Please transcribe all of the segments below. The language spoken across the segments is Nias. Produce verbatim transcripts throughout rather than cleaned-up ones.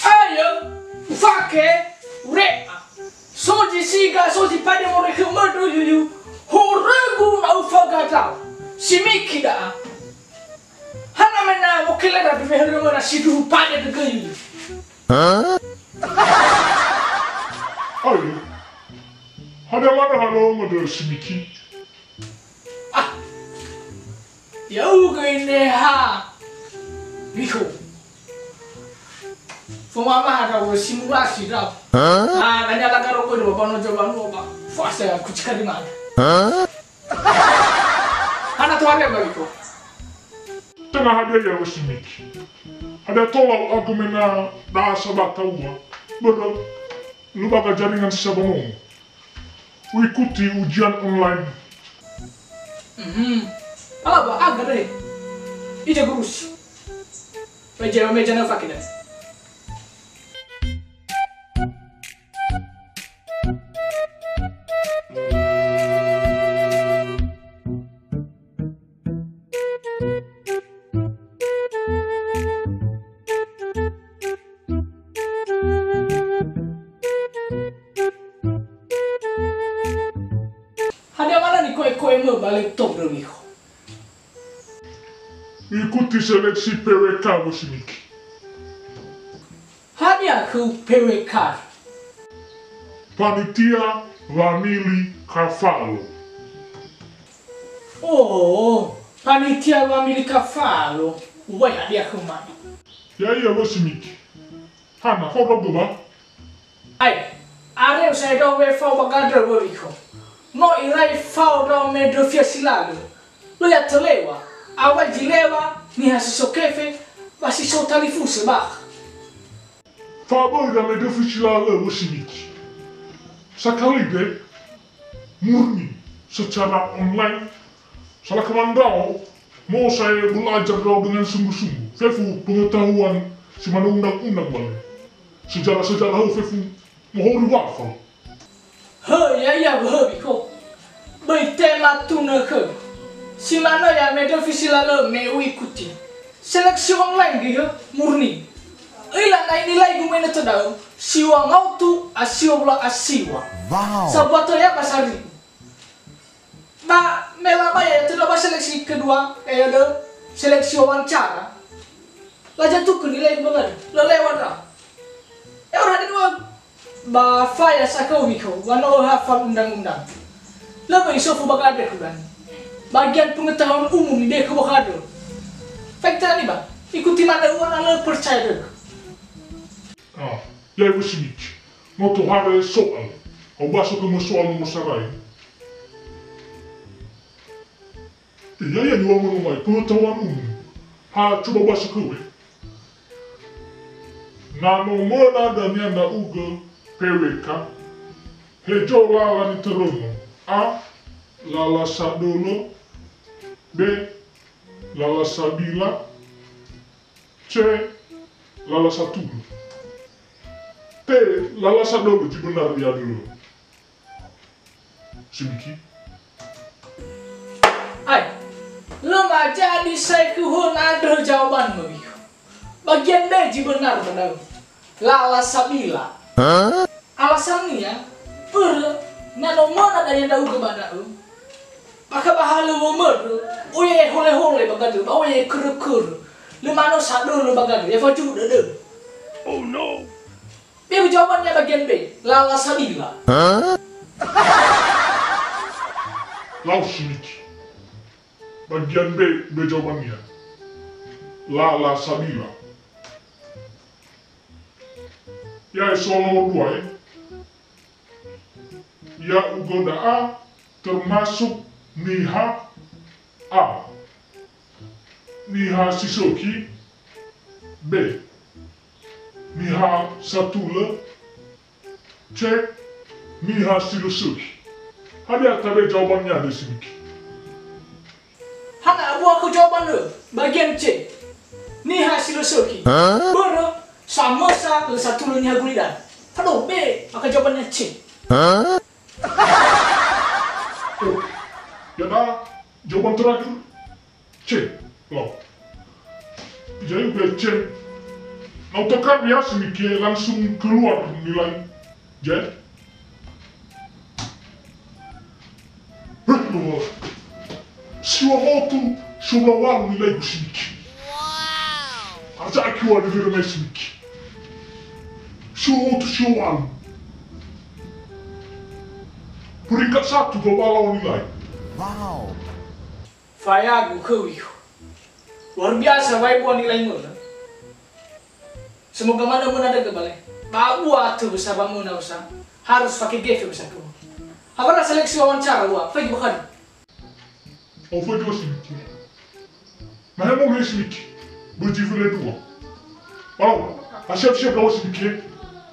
Ayo, ufake, ure'a. So zi siga, so zi pade moroi khöu mödö yuyu, horögu na ufaga da'a. Simiki da'a. Hana mena wokelera bimehörö möna siduhu pade dögö yuyu. Ayo, hadia mana halömö dö Simiki? Ah, ya'ugö ineha. Wiko. Fomamaha ndra'ugö simulasi ndra'o. Ah, dania laga rokoi dua bano jawa nuo ba. Fuasa ya kucikari mana. Hana tohare ba wiko. Tenga hadia ya Simiki. Hadia tola u'agö mena da'a sabata ua. Börö, lö baga jaringan si sabanongo. Uikuti ujian online. Mhm. Ala ba aga deh. Ija gurus. Meja meja na fakida. Hadia mana niko'e-ko'emö ba laptop dömiho? Ikuti seleksi P W K Wosiniki. Hadia khöu P W K? Panitia wamili kafalo. Oh, panitia wamili kafalo. Uwai hadia khöma? Ya'ia Wosiniki. Hana, fao ndra'ugö ba? Ai, areu sa'ae ndra'o we fao ba gandrö wöwiko. No irai fao ndra'o me ndröfia si lalö. Lö ya tölewa, awai zi lewa, niha si so kefe, ba si so talifusö bakha. Fao böi ndra'o me ndröfi si lalö Wosiniki. Sakali de, murni secara online, salakö mandrao, mau sa'ae belajar ndra'o dengan sungguh-sungguh. Fefu pengetahuan si manö undang-undang bale. Sejarah-sejarah hö fefu mohori wafal. Hö, ya'ia wöhö wiko. Böi tema tunö khöu. Si manö ya me ndröfi si lalö me uikuti. Seleksi online göi hö, murni. Öila na inilaigu me nötö da'ö, siwa ngaotu a siwa wula a siwa. Wow. Sambua töi ya ba saribu. Ba me labaya ya tödö ba seleksi kedua, eh, ada seleksi wawancara. Lajatu'ugö nilai ba gandrö, lö lewa ndra. Eh, ora di dua, ba faya sakau wiko, wa no hafal undang-undang. Lö böi sofu ba gandrö khöu dania. Bagian pengetahuan umum ni deka ba gandrö. Faktani ba, ikuti mana uwa na lö percaya dödö. Ah, ya ibu Simiki. No tohare soal. Au ba so kö mo soal nomor sarai. Ya'ia niŵa'ö mönö mai, pengetahuan umum. Ha, coba ba so kö we. Na no möna dania ndra'ugö P W K, hezo lala nitörömö? A, lala sadölö. B, lala sabila. C, lala satulö. T, lala sadölö zi benar ya dulu. Simiki. Ai, lö majadi sa'ae khöu hö na andrö jawabanmö wiko. Bagian B zi benar ba da'ö. Lala sabila. Alasannia, börö, na no möna dania ndra'ugö ba da'ö. Bakha ba halöŵö mödrö, oya ehole-hole ba gandrö, ba oya ekörö-körö. Lö manö sadölö ba gandrö, ya faduhu dödö. Oh no. Be jawabannya bagian B, lala sabila. Lau Simiki. Bagian B, B jawabannya. Lala sabila. Ya, soal nomor dua, ya. Ya'ugö da'a termasuk niha A, niha si sökhi. B, niha satulö. C, niha si lö sökhi. Hadia tabe jawabannya de Simiki? Hana abua khöu jawabanö, bagian C. Niha si lö sökhi. Börö, samösa lö satulö niha gulidanö. Fado B, maka jawabannya C. Oh, ya da, Jawaban terakhir, C. Lau. Jadi, udah C. Na utakar biasa mikir langsung keluar nilai. Jadi. Heh, Lua. Siwa motu, siwa walu nilai gu simiki. Aja aki wa degere mai simiki. Siwa motu, siwa walu. Peringkat satu global lawan nilai. Wow. Fayagu khöu ihu. Luar biasa wae bua nilai möna. Semoga mana möna dögö bale. Ba bua tö wösa ba möna wösa. Harus fake gefe wösa khöu. Hawara seleksi wawancara ua, fagi bakali. Au fagi wasimiki. Nah, emang wasimiki. Böji fele dua. Au, ha siap-siap dua wasimiki.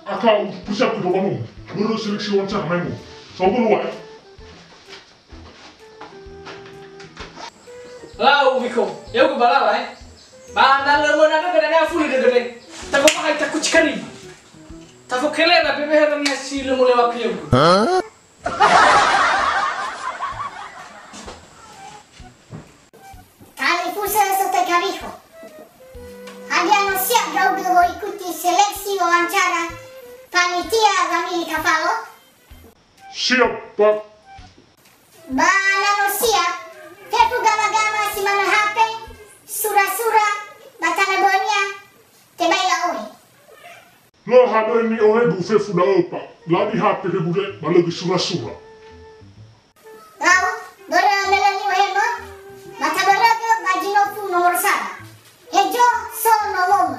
Aka u persiapkan dua banung. Börö seleksi wawancara, nah, emang. Sabar, Lua, ya. Lau, Wiko, ya'ugö ba lala, eh. Ba na lö möna dögö dania fuli dögö de. Tafo mahai takuci karima. Tafo kelera bebeherania si lö molewakö ya'ugö. Talifusö sotöi Kawiko. Hadia no siap ndra'ugö wo'ikuti seleksi wawancara panitia wamili kafalo? Siap, Pak. Ba na no siap, fefu gama-gama si manö H P, sura-sura, ba tanö bönia, tebai la'ohe. Lö hadöi ni'ohegu fefu da'ö, Pak. Lö di H P khögu da'e, ba lö göi sura-sura. Lau, börö me lö ni'ohemö, ba tabörögö ba zi nofu nomor sara. Hezo so nomomö.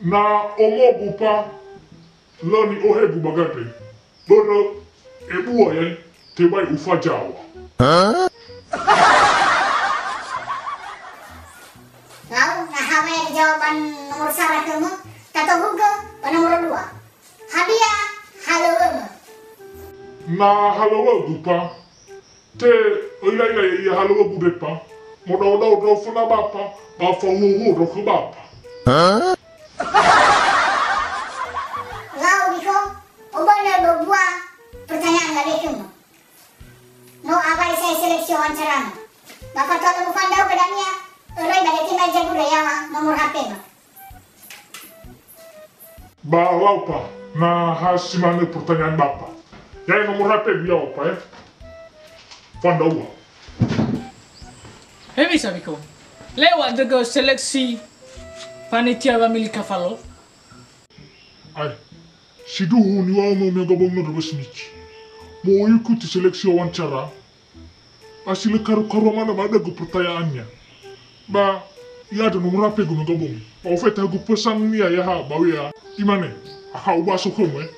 Na omogu, Pak, lö ni'ohegu ba gandre. Börö ebua, ya, tebai ufazaŵa. Lau, na hawa'ö jawaban nomor sara khömö, tatohugö ba nomor dua. Hadia halöŵömö? Na halöŵögu, Pak. Te öila-ila ya'ia halöŵögu, Pak. Modao-dao ndra'o föna Bapa, ba fahuhuo ndra'o khö Bapa. Lau, Wiko, obönö böbua pertanyaan labe khömö. No awai sa'ae seleksi wawancaramö. Ba fatua lö mufandaugö dania, öröi ba detema zi gure yaŵa nomor H P-mö. Ba lau, Pak, na ha si manö pertanyaan Bapa. Ya'e nomor H P-gu yaŵa, Pak, ya. Fandaua. Hewisa, Wiko. Lewat dögö seleksi panitia wamili kafalo? Ae, sindruhu niŵa'ömö me gaböngö ndröbö siniki. Mo'ikuti seleksi wawancara. Ba si lö karu-karua manö ba dögö pertanyaannia. Ba i'andrö nomor H P-gu me gaböngö. Ba ofeta högu pesannia yaha ba W A. Imane, akha ubaso khömö, eh.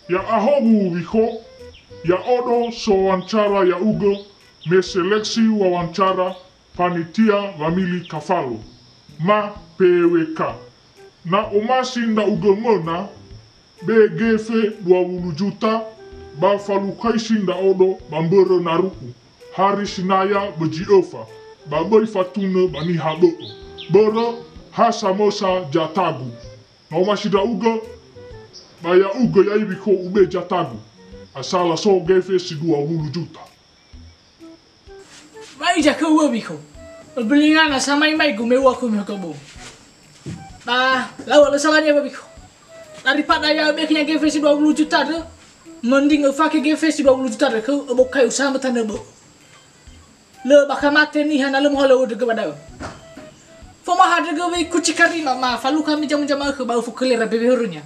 Ya'ahowu Wiko, ya'odo so wawancara ya'ugö me seleksi wawancara panitia wamili kafalo, ma P W K. Na omasi ndra'ugö möna, be gefe dua wulu juta, ba falukhaisi ndra'odo ba mbörö naru'u, Hari Sinaya bözi öfa, ba böi fatunö ba niha bö'ö. Börö ha samösa zatagu. Na omasi ndra'ugö, ba ya'ugö ya'i Wiko ube zatagu. Asala so gefe si dua wulu juta. Ba iza khöu Wiko. Öbölinga na samaimai gumewua khöu me hökaböu. Ba, lau lö salania ba Wiko. Daripada ya'ö be khönia gefe si dua wulu juta dö, mending öfake gefe si dua wulu juta dö khöu, öbokai usaha mötanö bö'ö. Lö bakha mate niha na lö mohalöŵö dögö ba da'ö. Fomaha dögö wei kuci karima ma falukha mija-mija ma'ökhö ba öfu kelera bewe hörönia.